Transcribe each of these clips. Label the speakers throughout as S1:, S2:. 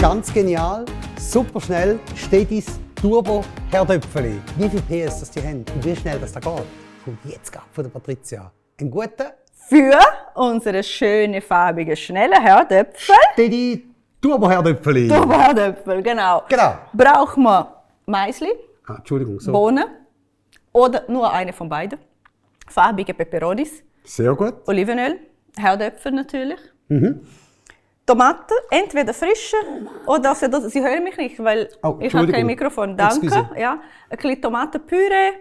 S1: ganz genial, super schnell, steht dein Turbo-Herdöpfeli. Wie viel PS das die haben und wie schnell das da geht, kommt jetzt gerade von der Patricia. Einen guten
S2: Für unsere schöne, farbige, schnelle Herdöpfel.
S1: Steady Turbo-Herdöpfeli.
S2: Turbo-Herdöpfel, genau.
S1: Genau.
S2: Brauchen wir Maisli,
S1: Entschuldigung, so.
S2: Bohnen oder nur eine von beiden. Farbige Peperonis,
S1: Sehr gut.
S2: Olivenöl, Herdöpfel natürlich. Tomaten, entweder frische oder Sie hören mich nicht, weil ich habe kein Mikrofon. Danke. Ja, ein bisschen Tomatenpüree,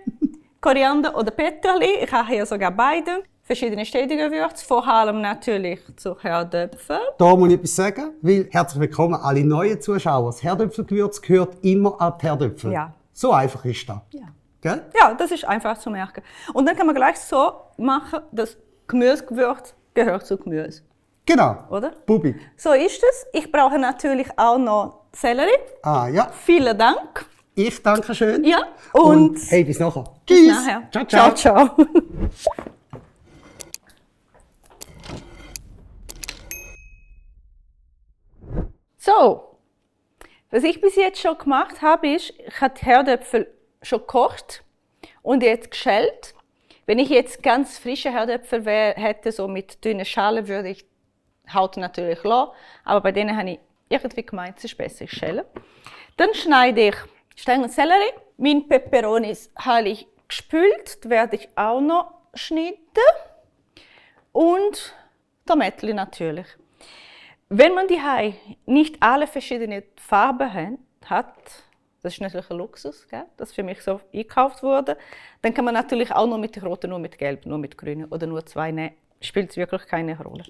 S2: Koriander oder Peterli. Ich habe hier sogar beide. Verschiedene Ständige-Gewürze, vor allem natürlich zu Herdöpfeln.
S1: Da muss ich etwas sagen, weil herzlich willkommen alle neuen Zuschauer. Das Herdöpfelgewürz gehört immer an die Herdöpfel.
S2: Ja.
S1: So einfach ist das.
S2: Ja.
S1: Gell?
S2: Ja, das ist einfach zu merken. Und dann kann man gleich so machen, das Gemüsegewürz gehört zu Gemüse.
S1: Genau.
S2: Oder?
S1: Bubik.
S2: So ist es. Ich brauche natürlich auch noch Sellerie.
S1: Ah ja.
S2: Vielen Dank.
S1: Ich danke schön.
S2: Ja. Und
S1: hey, bis nachher.
S2: Bis
S1: Tschüss.
S2: nachher.
S1: Ciao, ciao.
S2: Ciao, ciao. So, was ich bis jetzt schon gemacht habe, ist, ich habe die Herdöpfel schon gekocht und jetzt geschält. Wenn ich jetzt ganz frische Herdöpfel hätte, so mit dünnen Schalen, würde ich die Haut natürlich lassen. Aber bei denen habe ich irgendwie gemeint, es ist besser, ich schäle. Dann schneide ich Stängel Sellerie. Mein Peperonis habe ich gespült, die werde ich auch noch schneiden. Und Tomaten natürlich. Wenn man die nicht alle verschiedenen Farben hat, das ist natürlich ein Luxus, gell, das für mich so eingekauft wurde, dann kann man natürlich auch nur mit roten, nur mit gelb, nur mit grünen oder nur zwei nehmen. Spielt wirklich keine Rolle.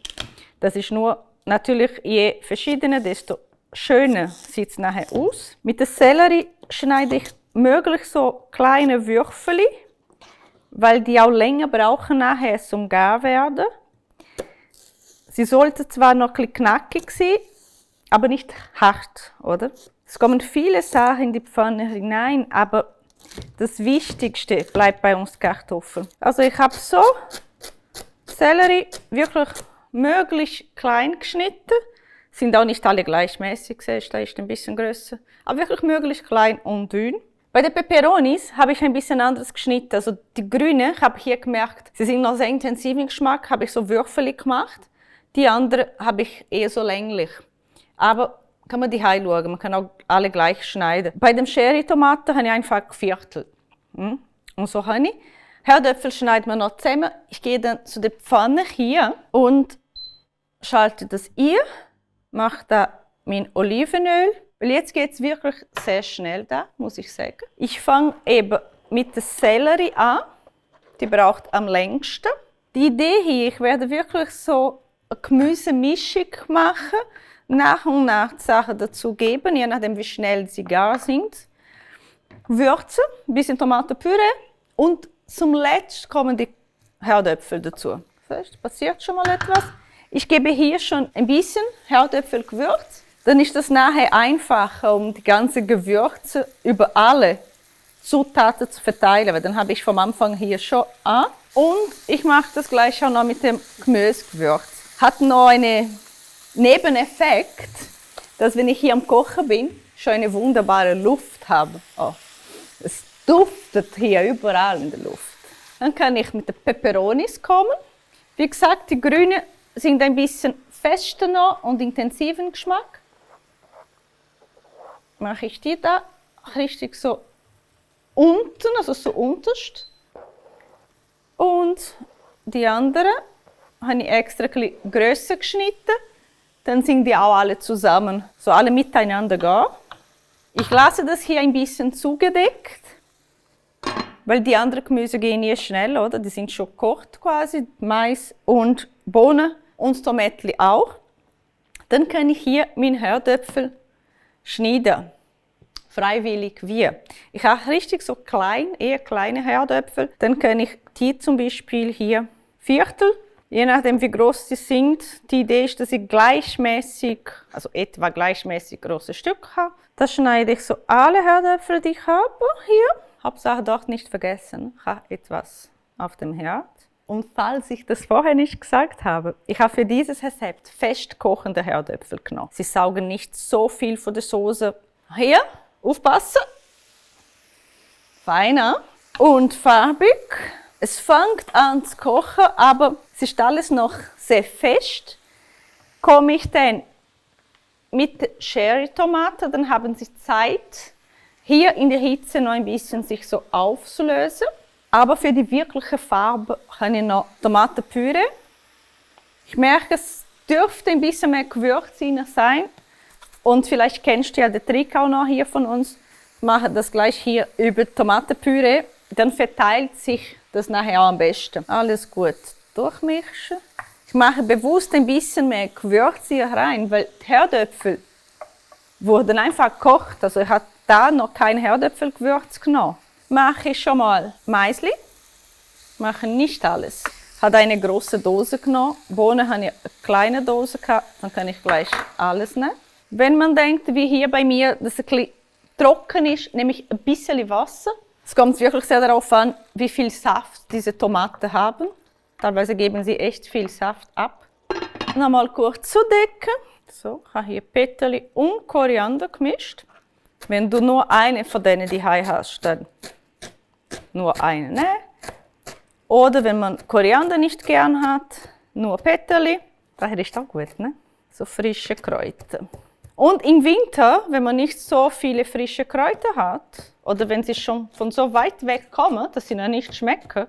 S2: Das ist nur natürlich je verschiedener, desto schöner sieht es nachher aus. Mit der Sellerie schneide ich möglichst so kleine Würfel, weil die auch länger brauchen nachher zum gar werden. Sie sollte zwar noch ein bisschen knackig sein, aber nicht hart, oder? Es kommen viele Sachen in die Pfanne hinein, aber das Wichtigste bleibt bei uns Kartoffeln. Also ich habe so Sellerie wirklich möglichst klein geschnitten. Sind auch nicht alle gleichmäßig, siehst du, da ist ein bisschen grösser. Aber wirklich möglichst klein und dünn. Bei den Peperonis habe ich ein bisschen anders geschnitten. Also die grünen, habe ich hier gemerkt, sie sind noch sehr intensiv im Geschmack, habe ich so Würfel gemacht. Die anderen habe ich eher so länglich. Aber kann man die schauen, man kann auch alle gleich schneiden. Bei den Cherry-Tomaten habe ich einfach geviertelt. Und so habe ich. Herdöpfel schneiden wir noch zusammen. Ich gehe dann zu der Pfanne hier und schalte das ein, mache da mein Olivenöl. Weil jetzt geht es wirklich sehr schnell da, muss ich sagen. Ich fange eben mit der Sellerie an. Die braucht am längsten. Die Idee hier, ich werde wirklich so eine Gemüsemischung machen, nach und nach die Sachen dazu geben, je nachdem wie schnell sie gar sind. Würzen, ein bisschen Tomatenpüree und zum Letzten kommen die Herdöpfel dazu. Vielleicht passiert schon mal etwas. Ich gebe hier schon ein bisschen Herdöpfelgewürz. Dann ist das nachher einfacher, um die ganzen Gewürze über alle Zutaten zu verteilen. Weil dann habe ich vom Anfang hier schon an. Und ich mache das gleich auch noch mit dem Gemüsegewürz. Hat noch einen Nebeneffekt, dass wenn ich hier am Kochen bin, schon eine wunderbare Luft habe. Oh, es duftet hier überall in der Luft. Dann kann ich mit den Peperonis kommen. Wie gesagt, die grünen sind ein bisschen fester noch und intensiven Geschmack. Mache ich die da richtig so unten, also so unterst. Und die anderen habe ich extra ein bisschen grösser geschnitten. Dann sind die auch alle zusammen, so alle miteinander gehen. Ich lasse das hier ein bisschen zugedeckt, weil die anderen Gemüse gehen nie schnell, oder? Die sind schon gekocht quasi, Mais und Bohnen und Tomaten auch. Dann kann ich hier meinen Herdöpfel schneiden. Freiwillig wie. Ich habe richtig so eher kleine Herdöpfel. Dann kann ich die zum Beispiel hier Viertel, je nachdem wie groß sie sind. Die Idee ist, dass ich gleichmäßig, also etwa gleichmäßig große Stücke habe. Das schneide ich so alle Herdöpfel, die ich habe, hier. Hauptsache dort nicht vergessen, ich habe etwas auf dem Herd. Und falls ich das vorher nicht gesagt habe, ich habe für dieses Rezept fest kochende Herdöpfel genommen. Sie saugen nicht so viel von der Soße. Hier, aufpassen. Feiner und farbig. Es fängt an zu kochen, aber es ist alles noch sehr fest. Komme ich dann mit Cherry-Tomaten, dann haben sie Zeit, hier in der Hitze noch ein bisschen sich so aufzulösen. Aber für die wirkliche Farbe habe ich noch Tomatenpüree. Ich merke, es dürfte ein bisschen mehr Gewürz drin sein. Und vielleicht kennst du ja den Trick auch noch hier von uns. Ich mache das gleich hier über Tomatenpüree. Dann verteilt sich das nachher auch am besten. Alles gut durchmischen. Ich mache bewusst ein bisschen mehr Gewürz hier rein, weil die Herdöpfel wurden einfach gekocht. Also ich habe da noch kein Herdöpfelgewürz genommen. Mache ich schon mal Maisli. Mache nicht alles. Ich habe eine große Dose genommen. Bohnen habe ich eine kleine Dose gehabt. Dann kann ich gleich alles nehmen. Wenn man denkt, wie hier bei mir, dass es ein bisschen trocken ist, nehme ich ein bisschen Wasser. Es kommt wirklich sehr darauf an, wie viel Saft diese Tomaten haben. Teilweise geben sie echt viel Saft ab. Nochmal kurz zudecken. So, ich habe hier Peterli und Koriander gemischt. Wenn du nur eine von denen die hast, dann nur eine nehmen. Oder wenn man Koriander nicht gern hat, nur Peterli. Das ist auch gut, ne? So frische Kräuter. Und im Winter, wenn man nicht so viele frische Kräuter hat, oder wenn sie schon von so weit weg kommen, dass sie noch nicht schmecken,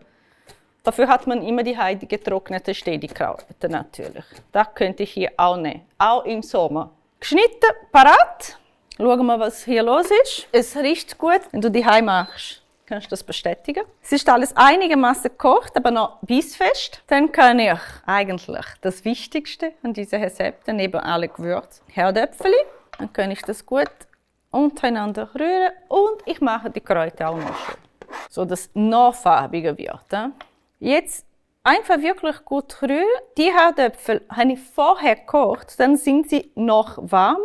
S2: dafür hat man immer die getrocknete Stedikräuter natürlich. Das könnte ich hier auch nehmen, auch im Sommer. Geschnitten, parat. Schauen wir, was hier los ist. Es riecht gut. Wenn du die machst, kannst du das bestätigen. Es ist alles einigermaßen gekocht, aber noch bissfest. Dann kann ich eigentlich das Wichtigste an diesen Rezepten, neben alle Gewürze, Herdöpfel. Dann kann ich das gut untereinander rühren und ich mache die Kräuter auch noch schön, so dass es noch farbiger wird. Jetzt einfach wirklich gut rühren. Die Herdöpfel habe ich vorher gekocht, dann sind sie noch warm.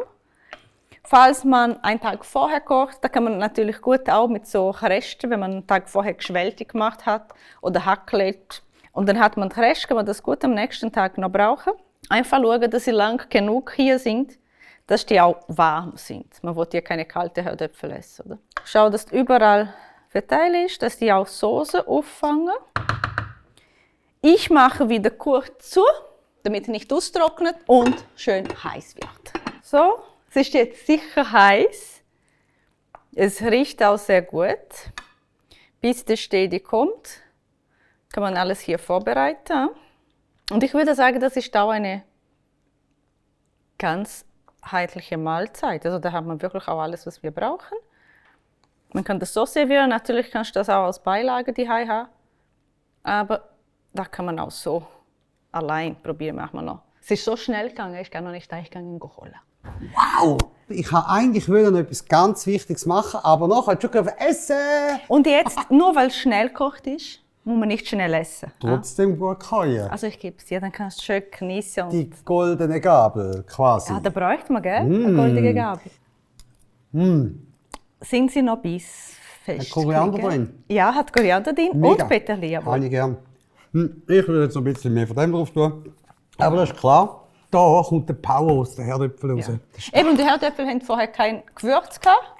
S2: Falls man einen Tag vorher kocht, dann kann man natürlich gut auch mit so Resten, wenn man einen Tag vorher Geschwellte gemacht hat oder Hacklet. Und dann hat man den Rest, kann man das gut am nächsten Tag noch brauchen. Einfach schauen, dass sie lang genug hier sind, dass die auch warm sind. Man will ja keine kalten Herdöpfel essen, oder? Schau, dass überall verteilt ist, dass die auch Soße auffangen. Ich mache wieder kurz zu, damit es nicht austrocknet und schön heiß wird. So. Es ist jetzt sicher heiß. Es riecht auch sehr gut. Bis der Stedi kommt, kann man alles hier vorbereiten. Und ich würde sagen, das ist auch eine ganzheitliche Mahlzeit. Also da hat man wirklich auch alles, was wir brauchen. Man kann das so servieren. Natürlich kannst du das auch als Beilage die haben. Aber da kann man auch so allein probieren. Machen wir noch. Es ist so schnell gegangen, ich kann noch nicht Teichgang holen.
S1: Wow! Ich wollte eigentlich noch etwas ganz Wichtiges machen, aber nachher hat schon essen.
S2: Und jetzt, nur weil es schnell gekocht ist, muss man nicht schnell essen.
S1: Trotzdem gut kochen.
S2: Also ich gebe es dir, dann kannst du schön genießen.
S1: Die goldene Gabel quasi.
S2: Ja, da bräuchte man, gell? Eine goldige Gabel. Sind sie noch bissfest?
S1: Hat Koriander drin?
S2: Ja, hat Koriander drin.
S1: Mega.
S2: Und Peterli.
S1: Habe ich gern. Ich würde jetzt noch ein bisschen mehr von dem drauf tun. Aber das ist klar. Da kommt der Power aus den Herdöpfeln raus.
S2: Ja. Eben, die Herdöpfel hatten vorher kein Gewürz gehabt.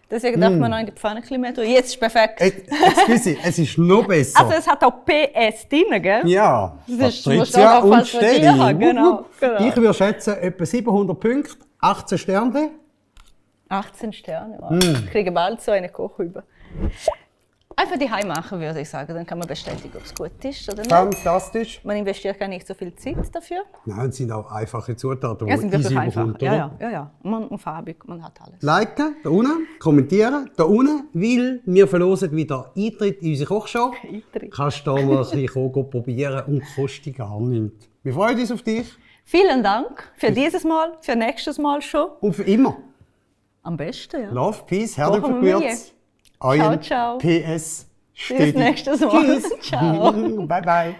S2: Deswegen darf man noch in die Pfanne ein bisschen mehr tun. Jetzt ist es perfekt.
S1: Excuse, es ist noch besser.
S2: Also es hat auch PS drin, gell?
S1: Ja,
S2: das ist
S1: Patricia und Stedi.
S2: Genau.
S1: Ich würde schätzen, etwa 700 Punkte, 18 Sterne.
S2: 18 Sterne, wow. Ich kriege bald so eine Kochübe. Einfach die machen, würde ich sagen. Dann kann man bestätigen, ob es gut ist oder nicht.
S1: Fantastisch.
S2: Man investiert gar nicht so viel Zeit dafür.
S1: Nein, es sind auch einfache Zutaten, die
S2: Ja, sind
S1: man
S2: wirklich
S1: easy
S2: einfach.
S1: bekommt,
S2: Ja. Und farbig, man hat alles.
S1: Liken, da unten, kommentieren, da unten, weil wir verlosen wieder Eintritt in unsere Kochshow.
S2: Eintritt.
S1: Kannst du da mal ein bisschen probieren und kostet gar nichts. Wir freuen uns auf dich.
S2: Vielen Dank für dieses Mal, für nächstes Mal schon.
S1: Und für immer.
S2: Am besten, ja.
S1: Love, Peace,
S2: Kochen wir
S1: Herdöpfelgewürz. Euer
S2: Ciao.
S1: PS.
S2: Bis nächstes Mal.
S1: Tschüss.
S2: Ciao.
S1: Bye, bye.